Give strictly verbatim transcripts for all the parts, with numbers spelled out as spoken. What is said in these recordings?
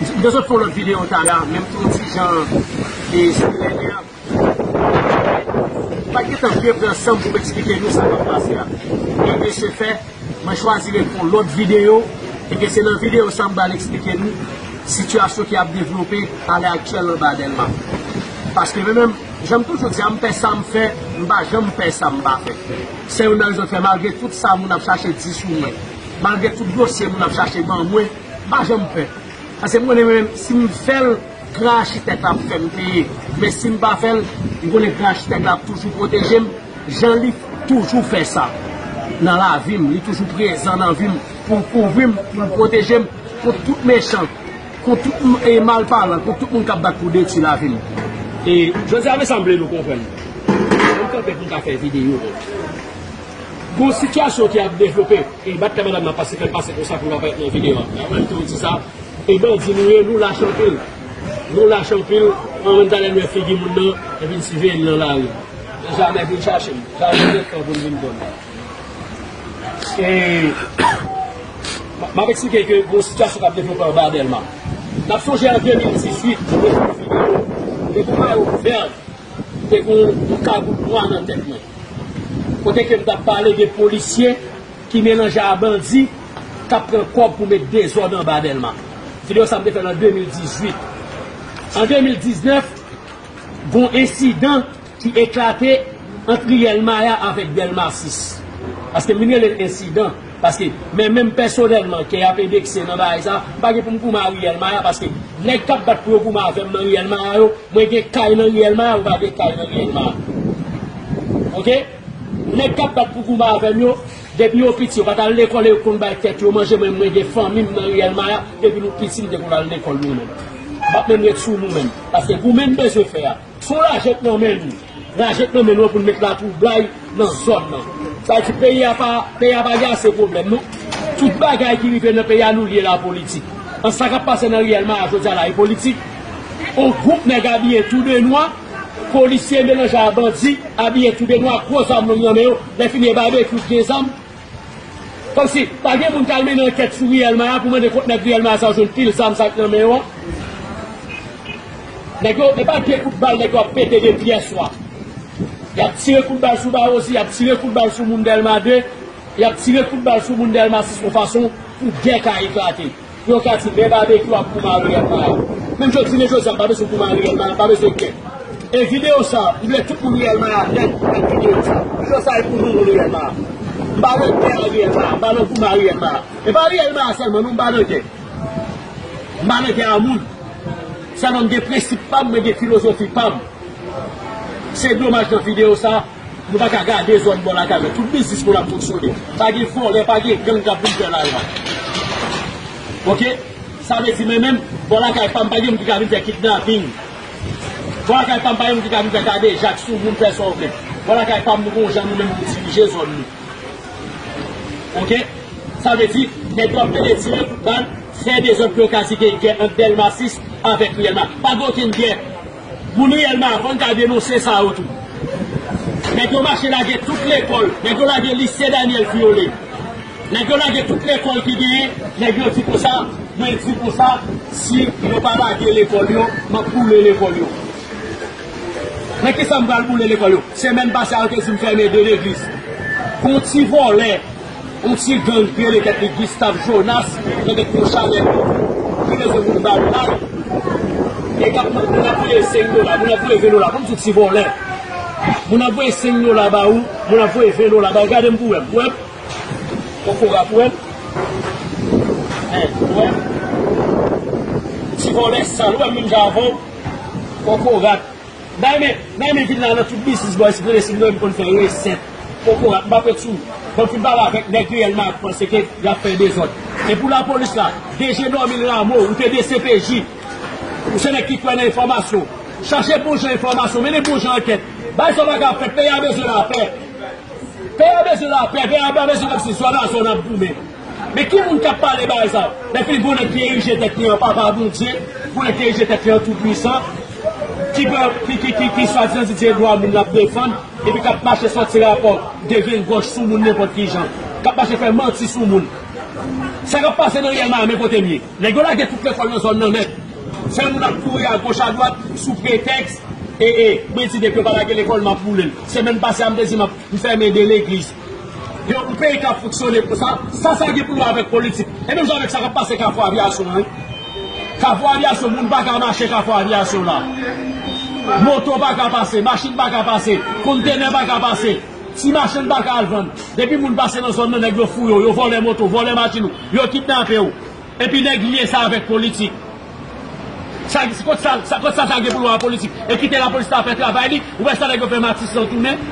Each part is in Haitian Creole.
M te sot fè yon lòt videyo talè a, menm tou ti jan e sou lè a. M pa t gentan byen pran san m pou m eksplike nou sa k ap pase a. E de se fè, mwen chwazi ret fè yon lòt videyo, e ke se nan videyo sa m pral eksplike nou sitiyasyon ki ap devlope alè aktyèl anba Dèlma. Paske mwen menm, jan m toujou di a, m pè sa m fè, m pa janm pè sa m pa fè. Se youn nan rezon k fè, malgre tout sa moun ap chache di sou mwen, malgre tout dosye moun ap chache ban mwen, m pa janm pè. Paske m konnen mwen menm, si m fè l, gran achitèk la ap fè m peye. Men si m pa fè l, m konnen gran achitèk la ap toujou pwoteje m, jan li toujou fè sa nan lavi m, li toujou prezan nan vi m, pou l kouvri m, pou l pwoteje m kont tout mechan, kont tout m-, e malpalan, kont tout moun k ap bat pou detwi lavi m. E jodi a, men sa m vle nou konprann. Mwen kanpe pou m ka fè videyo. Gon sitiyasyon ki ap devlope, e bat tè madanm nan pase, fè l pase konsa pou l pa parèt nan videyo a. Mwen tou di sa, e bandi nou ye, nou lach anpil. Nou lach anpil, ann talè nou wè figi moun nan, epi n siveye l nan lari. Jamè vin chache m, jamè gen tan pou l vin jwenn mwen. E, m ap eksplike ke gon sitiyasyon k ap devlope anba Dèlma. N ap sonje an de mil dizuit, mwen te fè yon videyo, te gon mayo vè, te gon yon kagoul nwa nan tèt mwen. Kote ke m t ap pale de polisye ki melanje a bandi k ap pran kòb pou met dezòd anba Dèlma. Videyo sa a m te fè l an de mil dizuit. An de mil diznèf, gon ensidan ki eklate ant Riyèl Maya avèk Dèlma sis. Paske m vin rele l ensidan. Paske, men menm pèsonèlman, ke y ap endekse nan bagay sa, m pa gen pou m goumen a Riyèl Maya, paske nèg k ap bat pou yo goumen avè m nan Riyèl Maya yo, mwen gen kay nan Riyèl Maya, ou pa gen kay nan Riyèl Maya. Oke? Nèg k ap bat pou goumen avè m yo, depi yo piti, yo pa t al lekòl e yo konn bay tèt yo manje, mwen, mwen gen fanmi m nan Riyèl Maya, depi nou piti, m te konn al lekòl nou menm. M p ap menm ret sou nou menm, paske goumen n bezwen fè a. Se yon lajan k nan men nou. Lajan k nan men nou an pou n met latwoublay nan zòn nan. Sa vle di peyi a pa, peyi a pa gen ase pwoblèm, non. Tout bagay ki rive nan peyi a, nou lye l a politik. An sa k ap pase nan Riyèl Maya jodi a la, e politik. On gwoup nèg abiye tou de nwa, polisye melanje a bandi, abiye tou de nwa, gwo zam long nan men yo, lè fini e babekyou k gen zam. Kòmsi, pa gen moun k al mennen ankèt sou Riyèl Maya pou mande kot nèg Riyèl Maya sa yo jwenn pil zam sa k nan men yo an. Nèg yo, e pa de kout bal nèg yo ap pete depi yèswa. Y ap tire kout bal sou Bawozi, y ap tire kout bal sou moun Dèlma de, y ap tire kout bal sou moun Dèlma sis yon fason pou gè ka eklate. Pou yo ka di, men babekyou ap goumen a Riyèl Maya. Menm jodi, men jodi a, m pa bezwen goumen a Riyèl Maya, m pa bezwen gè. E videyo sa, m vle tout moun Riyèl Maya nèt wè videyo sa. Videyo sa e pou nou moun Riyèl Maya. M pa nan gè a Riyèl Maya, m pa nan goumen a Riyèl Maya. E pa Riyèl Maya sèlman, non, m pa nan gè. M pa nan gè a moun. Sèlman m gen prensip pa m, mwen gen filozofi pa m. Se domaj nan videyo sa, nou pa ka gade zòn bò lakay mwen. Tout biznis mwen ap fonksyone. Pa gen vòlè, pa gen gang k ap vin fè lajan. Oke? Sa vle di mwen menm, bò lakay pa m, pa gen moun ki ka vin fè kidnaping. Bò lakay pa m, pa gen moun ki ka vin fè kadejak sou moun, fè sa w vle. Bò lakay pa m, nou gon jan nou menm pou dirije zòn nou. Oke? Sa vle di, nèg yo ap pede tire kout bal, fè dezòd pou yo ka di gen gè ant Dèlma sis avèk Riyèl Maya. Pa gen okenn gè. Moun Riyèl Maya, fò n ka denonse sa yo tou. Nèg yo mache lage tout lekòl. Nèg yo lage lise Daniel vyole. Nèg yo lage tout lekòl ki genyen. Nèg yo di konsa, mwen di konsa, si yo pa lage lekòl yo, m ap boule lekòl yo. Men kisa m pral boule lekòl yo? Semèn pase a, yo te di m fèmen de legliz. Gon ti vòlè, yon ti gang ki rele tèt li Gustave Jonas, nan tèt yon chalè, ki bezwen moun ba l kay. E k ap, moun ap voye senk dola, moun ap voye ven dola, kòmsi ti vòlè. Moun ap voye senk dola ba ou, moun ap voye ven dola ba ou. Gade m pou wè m, pou wè m. Kokorat, ou wè m. Hein, ou wè m. Ti vòlè sal, ou wè m menm jan avè w. Kokorat. Nan men, nan men vil la, nan tout biznis bò isi, premye si mwen m konn fè resèt. Kokorat, m p ap ret sou. Bon, fin pale avèk nèg Riyèl Maya k panse ke y ap fè dezòd. E pou lapolis la, D G Normil Rameau, ou te D C P J, ou se nèg ki kwè nan enfòmasyon. Chache bon jan enfòmasyon, mennen bon jan ankèt. Bagay sa yo pa ka fèt, peyi a bezwen lapè. Peyi a bezwen lapè, peyi a pa bezwen kòmsi zòn a zòn ap goumen. Men ki moun k ap pale bagay sa yo? Lè fini, gon nèg ki erije tèt li an Papa Bondye, gon nèg ki erije tèt li an Toupwisan, ki pran, ki, ki, ki, ki swadizan di se dwa moun l ap defann, epi k ap mache sòti rapò de vengòch sou moun nenpòt ki jan, k ap mache fè manti sou moun. Sa k ap pase nan riyèl Maya, men kote m ye. Nèg yo lage tout lekòl nan zòn nan nèt. Fè moun ap kouri agoch adwat sou pretèks, e, e, mwen di depi yo pa lage lekòl, m ap boule l. Semèn pase a, m te di m ap, m fèmen de legliz. Yo, yon peyi k ap fonksyone konsa, sa, sa gen pou wè avèk politik. E menm jan avèk sa k ap pase Kafou Avyasyon an, wi. Kafou Avyasyon, moun pa ka mache Kafou Avyasyon la. Moto pa ka pase, machin pa ka pase, kontenè pa ka pase. Ti machann pa ka al vann. Depi moun pase nan zòn nan, nèg yo fouye yo, yo vòlè moto, vòlè machin ou, yo kidnape w. Epi nèg lye sa avèk politik. Sa, kot sa, sa, kot sa, sa gen pou l wè a politik? E kite lapolis la fè travay li, ou wè sa nèg yo fè Matis lan tounen?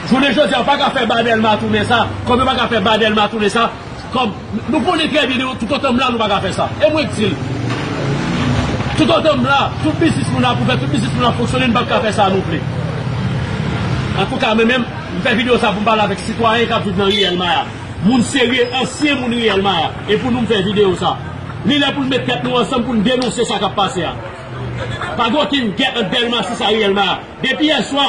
Jounen jodi a, ou pa ka fè ba Dèlma tounen sa, kòm yo pa ka fè ba Dèlma tounen sa, kòm nou konnen trè byen, nou, toutotan m la, nou pa ka fè sa. E mwen k di l. Toutotan m la, tout biznis moun ap ouvè, tout biznis moun ap fonksyone, nou p ap ka fè sa non pli. Antouka, mwen menm, m fè videyo sa pou m pale avèk sitwayen k ap viv nan riyèl Maya. Moun serye, ansyen moun riyèl Maya. E pou nou m fè videyo sa. Li lè pou n met tèt nou ansanm pou n denonse sa k ap pase a. Pa gen okenn gè ant Dèlma sis a riyèl Maya. Depi yè swa,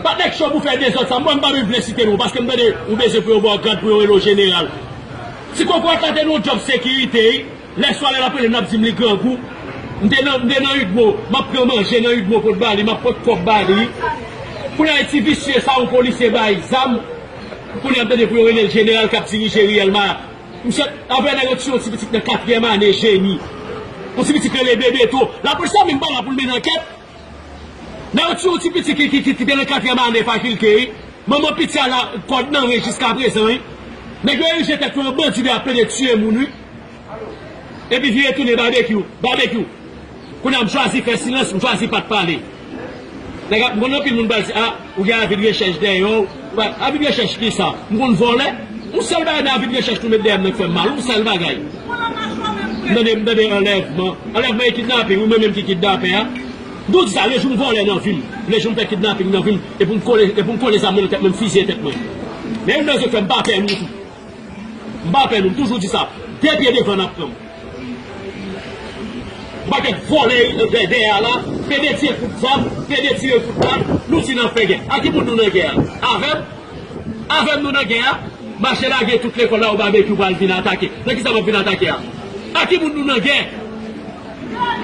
pa t nèg cho pou fè dezòd sa. Mwen, m pa menm vle site non, paske m tande ou bezwen pou yo ba w grad pou yo rele w jeneral. Ti kokorat la te nan yon djòb sekirite, wi. Lè swa lè l ap rele m, l ap di m li grangou. M te nan, m te nan Udmo, m ap pran manje nan Udmo pot ba li, m ap pot kòb ba li. Kounye a, ti visye sa, yon polisye bay zam. Kounye a, m tande pou yo rele l jeneral k ap dirije riyèl Maya. Misye, avè nèg yo tiye yon ti pitit nan katriyèm ane jeni. Yon ti pitit rele Bebeto. Lapolis la menm pa la pou l mennen ankèt. Nèg yo tiye yon ti pitit ki, ki, ki, ki te nan katriyèm ane fakilte, wi. Manman piti a la, kòd nan ren jiskaprezan, wi. Nèg yo erije tèt yo an bandi, y ap plede tiye moun, wi. Epi vire tounen babekyou, babekyou. Kounye a m chwazi fè silans, m chwazi pa t pale. Nèg ap, m konn anpil moun pral di, a, ou gen avi de rechèch dèyè w. Avi de rechèch kisa? M konn vòlè? Yon sèl bagay nan avi de rechèch tou met dèyè m nan k fè m mal, yon sèl bagay. M tande, m tande anlèvman. Anlèvman e kidnaping, wi, mwen menm ki kidnapè a. M tou di sa, lejou m vòlè nan vi m, lejou m fè kidnaping nan vi m, e pou m kole, e pou m kole zam nan tèt mwen, m fiziye tèt mwen. Men youn nan zòt fè m pa pè nou tou. M pa pè nou, m toujou di sa. De pye devan n ap pran m. Yon pakèt vòlè dèyè a la, pede tire kout zam, pede tire kout bal, nou di n ap fè gè. A ki moun nou nan gè a? Avè m? Avè m nou nan gè a? Mache lage tout lekòl la, ou babekyou pral vin atake. Nan kisa m ap vin atake a? A ki moun nou nan gè?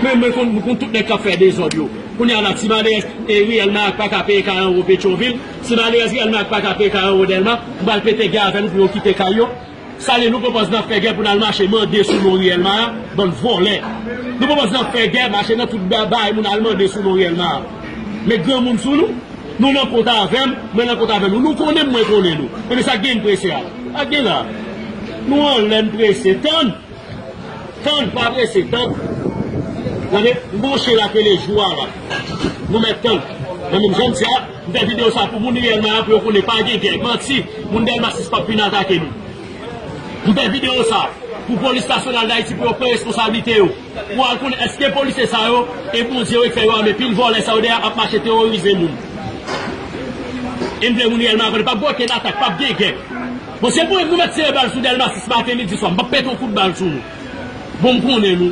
Men mwen konn, mwen konn tout nèg k ap fè dezòd yo. Kounye a la, ti malerèz, e, riyèl Maya k pa ka peye kay anwo Petyonvil, ti malerèz riyèl Maya k pa ka peye kay anwo Dèlma, m pral pete gè avè nou pou yo kite kay yo. Sa vle nou pran pòz n ap fè gè pou n al mache mande sou non riyèl Maya, bann vòlè. Nou pran pòz n ap fè gè, mache nan tout ba-, bagay moun al mande sou non riyèl Maya. Met granmoun sou nou, nou nan kont avè m, mwen nan kont avè nou. Nou konnen m, mwen konnen nou. Ebyen sa k gen m prese a? Sa k gen la? Nou anlè n prese, tann! Tann, pa prese, tann. Tande, m gon chen la k rele Jou a la. Nou mèt tann. Nan menm jan m di a, m fè videyo sa pou moun riyèl Maya pou yo konnen pa gen gè, manti, moun Dèlma sis p ap vin atake nou. M fè videyo sa pou Polis Nasyonal Dayiti pou yo pran responsablite yo. Pou al konnen èske polisye sa yo e Bondye yo ki fè yo ame pil vòlè sa yo dèyè ap mache teworize moun. E m vle moun riyèl Maya konnen p ap gen okenn atak, p ap gen gè. Bon, se pou nou mèt tire bal sou Dèlma sis maten, midi, swa. M p ap pete yon kout bal sou nou. Bon, m konnen nou.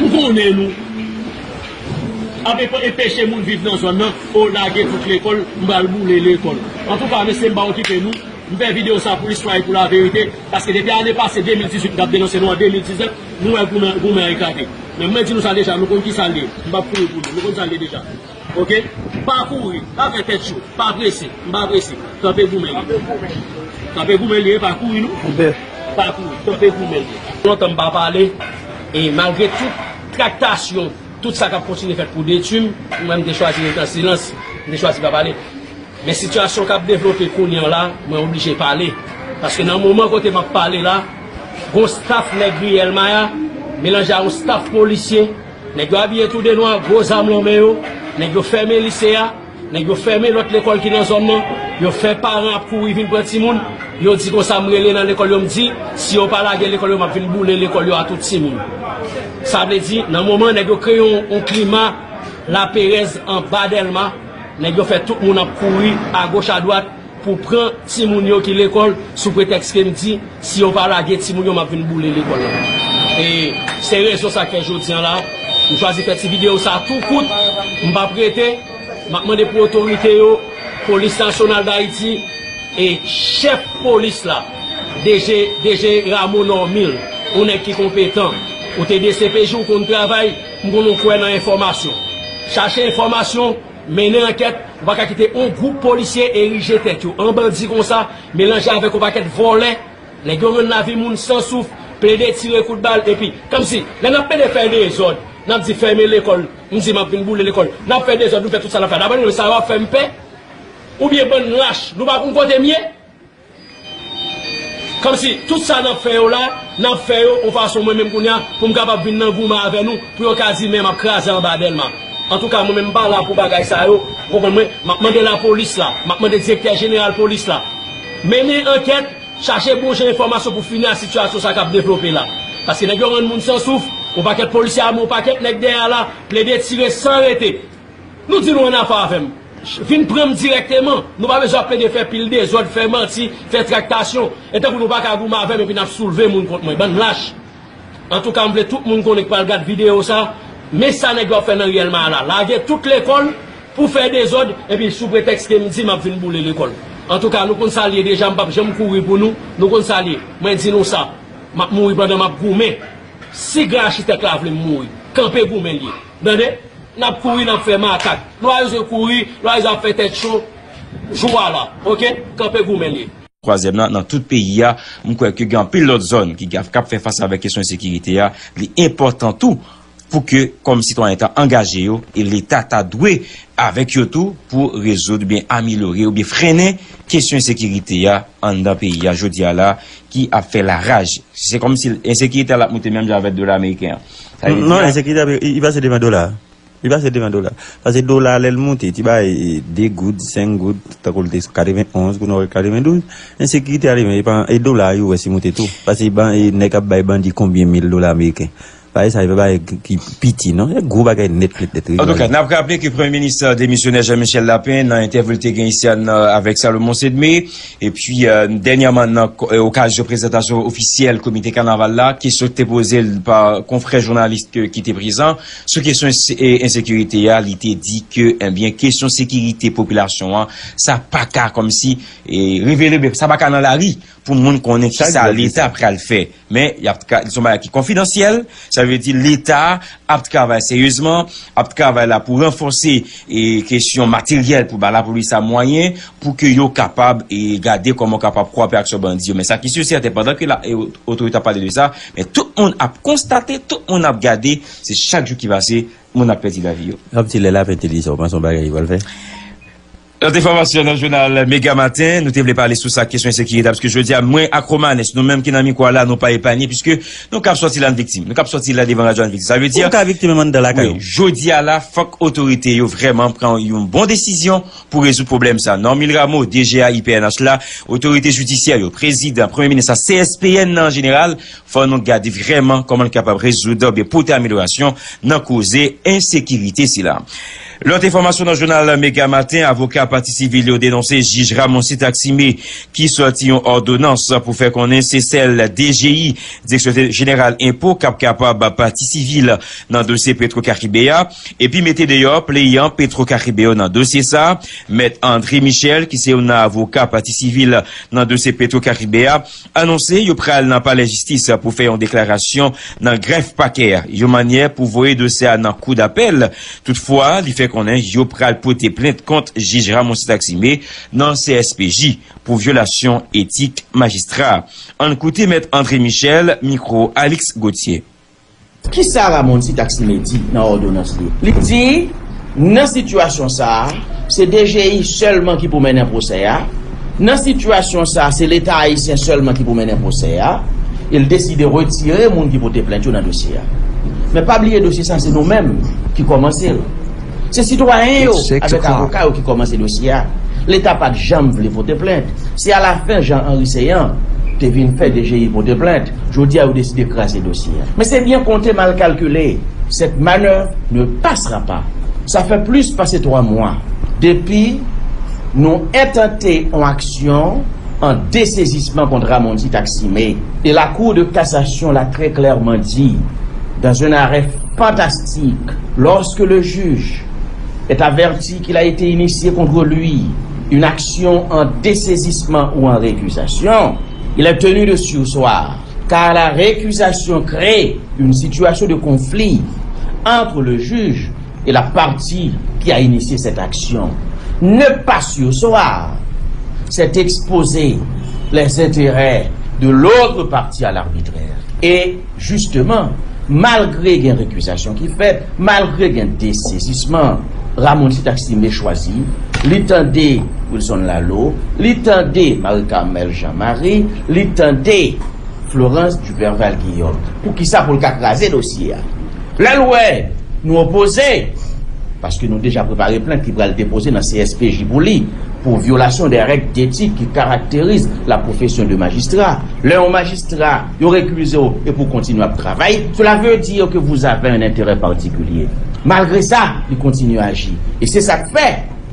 M konnen nou. Ap enpe-, enpeche moun viv nan zòn nan, o lage tout lekòl, m pral boule lekòl. Antouka, mesye, m pa okipe nou. M fè videyo sa pou listwa e pou laverite, paske depi ane pase, de mil dizuit, m t ap denonse nou an de mil diznèf, nou wè goumen, goumen an eklate. Men mwen di nou sa deja, nou konn kisa l ye. M p ap kouri pou nou, nou konn sa l ye deja. Oke? Pa kouri, pa fè tèt cho, pa prese, m pa prese. Kanpe goumen li. Kanpe goumen li, pa kouri non. Kanpe. Pa kouri, kanpe goumen li. Lontan m pa pale, e malgre tout traktasyon, tout sa k ap kontinye fèt pou detwi m, mwen m te chwazi rete an silans, m te chwazi pa pale. Men sitiyasyon k ap devlope kounye a la, mwen oblije pale. Paske nan moman kote m ap pale la, gon staf nèg riyèl Maya, melanje a yon staf polisye, nèg yo abiye tou de nwa, gwo zam nan men yo, nèg yo fèmen lise a, nèg yo fèmen lòt lekòl ki nan zòn nan, yo fè paran ap kouri vin pran timoun, yo di konsa m rele nan lekòl yo, m di, si yo pa lage lekòl yo, m ap vin boule lekòl yo a tout timoun. Sa vle di, nan moman nèg yo kreye yon, yon klima laperèz anba Dèlma, nèg yo fè tout moun ap kouri agoch adwat pou pran timoun yo ki lekòl sou pretèks ke m di, si yo pa lage timoun yo, m ap vin boule lekòl la. E se rezon sa k fè jodi a la, m chwazi fè ti videyo sa tou kout, m p ap rete, m ap mande pou otorite yo, Polis Nasyonal Dayiti, e chèf polis la, DG, DG Rameau Normil, yon nèg ki konpetan. Ou te DCPJ, ou konn travay, m konn ou kwè nan enfòmasyon. Chache enfòmasyon, mennen ankèt, ou pa ka kite yon gwoup polisye erije tèt yo an bandi konsa, melanje avèk yon pakèt vòlè, nèg yo rann lavi moun san souf, plede tire kout bal, epi, kòmsi, lè n ap plede fè dezòd, n ap di fèmen lekòl, m di m ap vin boule lekòl, n ap fè dezòd, nou fè tout sa n ap fè. Dapre nou, sa yo ap fè m pè? Oubyen bann lach, nou pa konn kote m ye? Kòmsi, tout sa n ap fè yo la, n ap fè yo yon fason mwen menm kounye a, pou m kapab vin nan goumen avè nou, pou yo ka di men m ap kraze anba Dèlma. Antouka, mwen menm m pa la pou bagay sa yo, ou konprann mwen, m ap mande lapolis la, m ap mande direktè jeneral polis la. Mennen ankèt, chache bon jan enfòmasyon pou fini ak sitiyasyon sa k ap devlope la. Paske nèg yo rann moun san souf, yon pakèt polisye ame yon pakèt nèg dèyè la, plede tire san rete. Nou di nou annafè avè m. Vin pran m dirèkteman. Nou pa bezwen ap plede fè pil dezòd, fè manti, fè traktasyon. E tankou nou pa ka goumen avè m epi n ap soulve moun kont mwen. Bann lach. Antouka, m vle tout moun konnen k pral gad videyo sa, men sa nèg yo ap fè nan riyèl ma a la. Lage tout lekòl pou fè dezòd, epi sou pretèks ke m di m ap vin boule lekòl. Antouka, nou konn sa l ye deja, m p ap janm kouri pou nou. Nou konn sa l ye. Mwen di nou sa. M ap mouri pandan m ap goumen. Si gran achitèk la vle m mouri, kanpe goumen l ye. Tande? N ap kouri, n ap fè makak. Nou pa bezwen kouri, nou pa bezwen ap fè tèt cho. Jou a la, oke? Kanpe goumen l ye. Twazyèm nan, nan tout peyi a, m kwè ke gen anpil lòt zòn ki, k ap fè fas avèk kesyon ensekirite a. Li enpòtan tou pou ke, kòm sitwayen, ta angaje yo, e Leta ta dwe avèk yo tou pou rezoud oubyen amelyore oubyen frennen kesyon ensekirite a anndan peyi a jodi a la, ki ap fè laraj. Se kòmsi ensekirite a l ap moute menm jan avèk dola ameriken an. Sa vle di non, a, ensekirite a, li, li pase devan dola. Li pase devan dola. Paske dola, lè l moute, ti bay, e, de goud, senk goud, tankou l te katrevenn onz, kounye a katrevendouz. Ensekirite a li menm, e pa, e dola a, yo wè si moute tou. Paske ban, e, nèg ap bay bandi konbyen mil dola ameriken. Bagay sa, e pa bagay ki, ki piti, non. E gwo bagay nèt, nèt, nèt, wi. Antouka, n ap raple ke Premye Minis demisyonè Jean Michel Lapin, nan entèvyou l te gen isi a, nan, avèk Salomon Sedme, epi, e, dènyèman, nan ko-, e, okazyon prezantasyon ofisyèl Komite Kanaval la, kesyon ki te poze l pa konfrè jounalis ke, ki te prezan, sou kesyon ense-, e, ensekirite a, li te di ke, ebyen, kesyon sekirite popilasyon an, sa pa ka kòmsi, e, revele, sa pa ka nan lari pou moun konnen kisa Leta pral fè. Men, y ap tra-, se yon bagay ki konfidansyèl, sa vle di Leta ap travay seryezman, ap travay la pou ranfòse, e, kesyon materyèl pou ba lapolis sa mwayen, pou ke yo kapab, e, gade kòman yo kapab kwape aksyon bandi yo. Men sa ki si e sèten, pandan ke la, e, otorite ap pale de sa, men tout moun ap konstate, tout moun ap gade, se chak jou ki pase, moun ap pèdi lavi yo. Yon ti lè Lapin te di sa, ou panse yon bagay li pral fè? Lòt enfòmasyon nan jounal Mega Maten, nou te vle pale sou sa, kesyon ensekirite, paske jodi a, mwen ak Romanes, nou menm ki nan mikwo a la, nou pa epanye, piske nou kab sòti la n viktim. Nou kab sòti la devan radyo a n viktim. Sa vle di, ou ka viktim menm anndan lakay ou. Wi, jodi a la, fòk otorite yo vrèman pran yon bon desizyon pou rezoud pwoblèm sa. Normil Rameau, D G a I P N H la, otorite jidisyè yo, prezidan, premye minis la, C S P N nan an jeneral, fò nou gade vrèman kòman n kapab rezoud oubyen pote amelyorasyon nan koze ensekirite sila. Lòt enfòmasyon nan jounal Mega Maten, avoka pati sivil yo denonse jij Ramoncy Taximé ki sòti yon òdonans pou fè konnen se sèl D G I, Direksyon Jeneral Enpo, k ap kapab pati sivil nan dosye Petro Caribe a, epi mete deyò pleyan Petro Caribe yo nan dosye sa. Mèt André Michel, ki se youn nan avoka pati sivil nan dosye Petro Caribe a, anonse yo pral nan palè jistis pou fè yon deklarasyon nan grèf pakè a, yon mannyè pou voye dosye a nan kou dapèl. Toutfwa, li fè konnen yo pral pote plent kont jij Ramoncy Taximé nan C S P J pou vyolasyon etik majistra. Ann koute Mèt André Michel, mikwo Alix Gauthier. Kisa Ramoncy Taximé di nan òdonans li? Li di, nan sitiyasyon sa a, se D G I sèlman ki pou mennen pwosè a. Nan sitiyasyon sa a, se Leta ayisyen sèlman ki pou mennen pwosè a. E l deside retire moun ki pote plent yo nan dosye a. Men pa bliye dosye sa a, se nou menm ki kòmanse l. Se sitwayen yo avèk avoka yo ki kòmanse dosye a. Leta pa t janm vle pote plent. Se alafen Jean Henry Céant te vin fè D G I pote plent. Jodi a, yo deside kraze dosye a. Men se byen konte, mal kalkile. Cette manœuvre ne passera pas. Sa fè plis pase twa mwa depi nou entante yon aksyon an desezisman kont Ramoncy Taximé. Et la Cour de cassation l'a très clairement dit, dans un arrêt fantastique, lorsque le juge est averti qu'il a été initié contre lui une action en dessaisissement ou en récusation, Il est tenu de surseoir, car la récusation crée une situation de conflit entre le juge et la partie qui a initié cette action. Ne pas surseoir, c'est exposer les intérêts de l'autre partie à l'arbitraire. Et justement, malgre gen rekizasyon ki fèt, malgre gen desezisman, Ramoncite Aximé chwazi, li tande Wilson Lalo, li tande Marie Carmelle Jean Marie, li tande Florence Duperval Guillaume. Poukisa pou l ka kraze dosye a? Lè l wè nou opoze, paske nou deja prepare plent ki pral depoze nan C S P J pou li, pou vyolasyon de règ detik ki karakterize la profesyon de majistra. Lè yon majistra, yo rekize w epi w kontinye ap travay, cela veut dire que vous avez un intérêt particulier. Malgre sa, li kontinye aji. E se sa k fè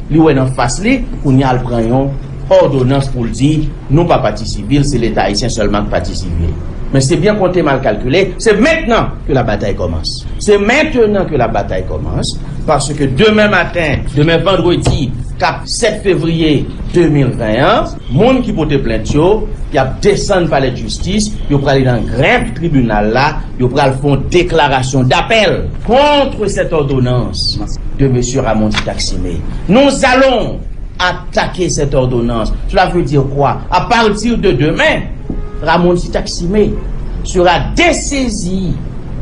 li wè nan fas li, kounye a l pran yon òdonans pou l di, nou pa pati sivil, se Leta ayisyen sèlman k pati sivil. Men si byen konte m al kalkile, c'est maintenant que la bataille commence. C'est maintenant que la bataille commence, parce que demain matin, demain vendredi, k ap sèt fevriye de mil ven an, moun ki pote plent yo, y ap desann palè jistis, yo prale nan grèv tribinal la, yo pral fè yon deklarasyon dapèl contre cette ordonnance de monsieur Ramoncite Aximé. Nous allons attaquer cette ordonnance. Cela veut dire quoi? À partir de demain, Ramoncite Aximé sera dessaisi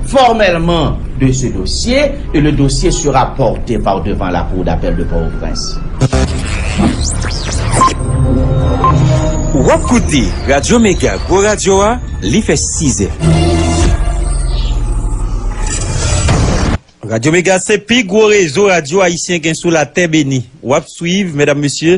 formellement de ce dossier et le dossier sera porté par devant la Cour d'appel de Port-au-Prince. W ap koute Radyo Mega, gwo radyo a, li fè sizè. Radyo Mega se pi gwo rezo radyo ayisyen gen sou latè beni. W ap swiv, medam, mesye,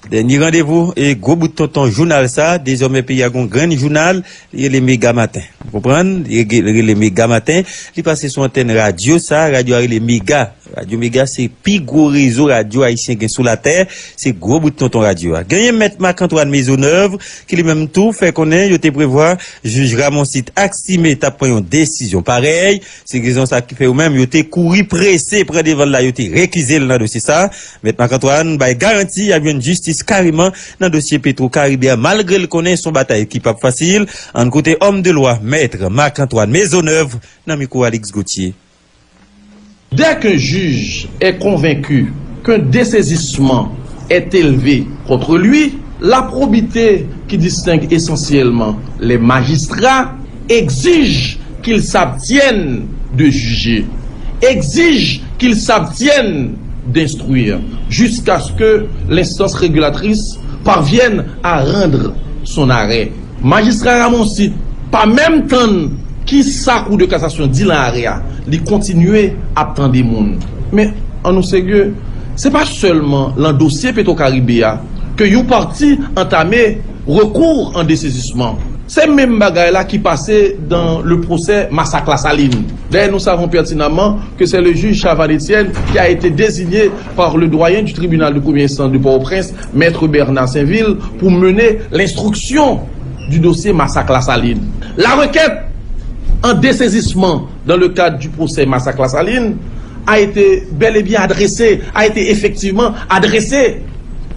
dènye randevou e gwo bout tonton jounal sa. Dezòmè peyi a gon grenn jounal, li rele Mega Maten. Ou konprann? Li rele Mega Maten. Li pase sou antèn radyo sa, radyo a rele Mega. Radyo Mega se pi gwo rezo radyo ayisyen gen sou latè. Se gwo bout tonton radyo a. Genyen Mèt Marc Antoine Maisonneuve, ki li menm tou fè konnen yo te prevwa jij Ramoncite Aximé t ap pran yon desizyon parèy. Se rezon sa ki fè yo menm, yo te kouri prese pran devan l la, yo te rekize l nan dosye sa. Mèt Marc Antoine bay garanti y ap jwenn jistis kareman nan dosye Petro Caribe a, malgre l konnen se yon batay ki p ap fasil. Ann koute òm de lwa, Mèt Marc Antoine Maisonneuve, nan mikwo Alix Gauthier. Dès qu'un juge est convaincu qu'un dessaisissement est élevé contre lui, la probité qui distingue essentiellement les magistrats exige qu'ils s'abstiennent de juger, exige qu'ils s'abstiennent d'instruire, jusqu'à ce que l'instance régulatrice parvienne à rendre son arrêt. Majistra Ramoncite pa menm tann kisa Kou de Kasasyon di lan arè a, li kontinye ap tande moun. Men, annou serye, se pa sèlman lan dosye Petro Caribe a ke yon pati antame rekou an desezisman. Se menm bagay la ki pase dan le pwosè masak Lasalin. D'ailleurs, nous savons pertinemment que c'est le juge Chavannes Etienne qui a été désigné par le doyen du tribunal de première instance de Port-au-Prince, Maître Bernard Sainvil, pour mener l'instruction du dossier masak Lasalin. La requête en dessaisissement dans le cadre du procès masak Lasalin a été bel et bien adressée, a été effectivement adressée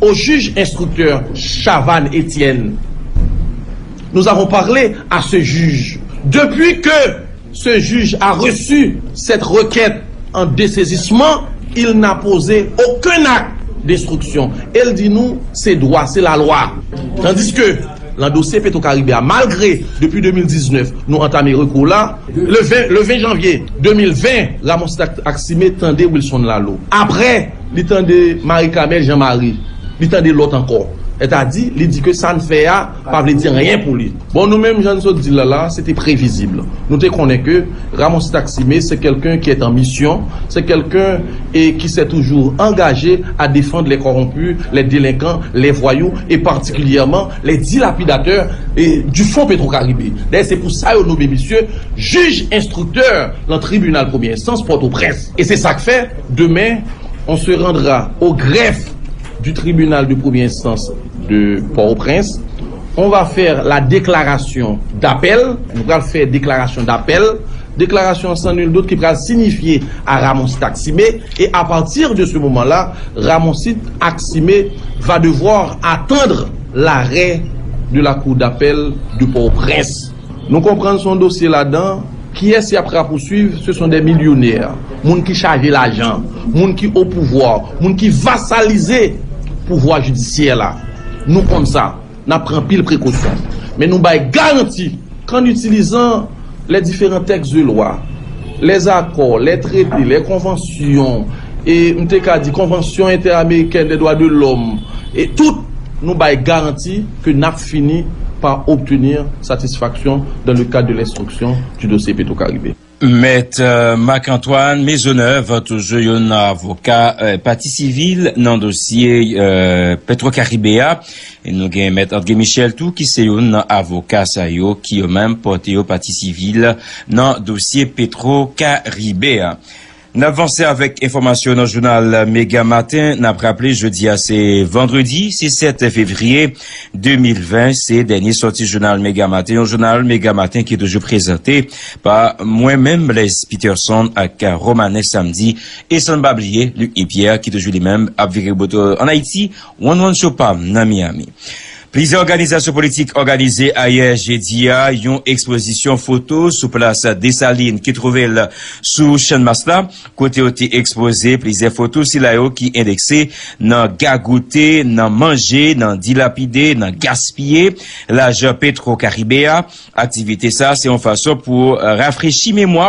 au juge instructeur Chavannes Etienne. Nous avons parlé à ce juge. Depuis que ce juge a reçu cette requête en dessaisissement, il n'a posé aucun acte d'instruction. E l di nou, se dwa, se lalwa. Tandis que lan dosye Petro Caribe a, malgre depi de mil diznèf, nou antame rekou la, le ven, le ven janvye de mil ven, Ramoncite Aximé tande Wilson Lalo. Apre, li tande Marie Carmelle Jean Marie, li tande lòt ankò. Sètadi, li di ke sa n fè a pa vle di anyen pou li. Bon, nou menm, jan n sot di l la, la, se te previzib. Nou te konnen ke Ramoncite Aximé, c'est quelqu'un qui est en mission, c'est quelqu'un et qui s'est toujours engagé à défendre les corrompus, les délinquants, les voyous et particulièrement les dilapidateurs et du fonds Petro-Caribe. Dayè, se pou sa yo nome misye jij enstriktè lan tribinal premye enstans Pòtoprens. E se sa k fè, demen, on se rendra au greffe du tribunal de première instance de Port-au-Prince. On va faire la déclaration d'appel. Nou pral fè deklarasyon dapèl. Deklarasyon an, san nul doute, ki pral sinifye à Ramoncite Aximé. Et à partir de ce moment-là, Ramoncite Aximé va devoir attendre l'arrêt de la Cour d'appel de Port-au-Prince. Nou konprann se yon dosye ladan, kiyès y ap rapouswiv, se son de milyonè, moun ki chaje lajan, moun ki o pouvwa, moun ki vasalize pouvwa jidisyè la. Nou konn sa, n ap pran anpil prekosyon. Men nou bay garanti qu'en utilisant les différents textes de loi, les accords, les traités, les conventions, e m te ka di Convention Interamericane des Droits de l'Homme, e tout, nou bay garanti ke n ap fini pa obtenir satisfaction dans le cadre de l'instruction du dossier Petro-Caribe. Mèt Marc Antoine Maisonneuve, toujou youn nan avoka pati sivil nan dosye Petro Caribe a. E nou gen Mèt André Michel tou, ki se youn nan avoka sa yo ki yo menm pote yo pati sivil nan dosye Petro Caribe a. N ap vanse avèk enfòmasyon nan jounal Mega Maten. N ap raple, jodi a se vandredi, se sèt fevriye de mil ven, se dènye sòti jounal Mega Maten. Yon jounal Mega Maten ki toujou prezante pa mwen menm, Blaise Peterson, ak Romanes Samedi, e san n pa bliye Luc Epierre, ki toujou li menm ap vire boto ann Ayiti, One One Show pa m nan Miami. Plizyè òganizasyon politik òganize ayè jedi a yon ekspozisyon foto sou plas Desalin ki twouve l sou Channmas la, kote yo te ekspoze plizyè foto sila yo ki endekse nan gagoute, nan manje, nan dilapide, nan gaspiye lajan Petro Caribe a. Aktivite sa se yon fason pou rafrechi memwa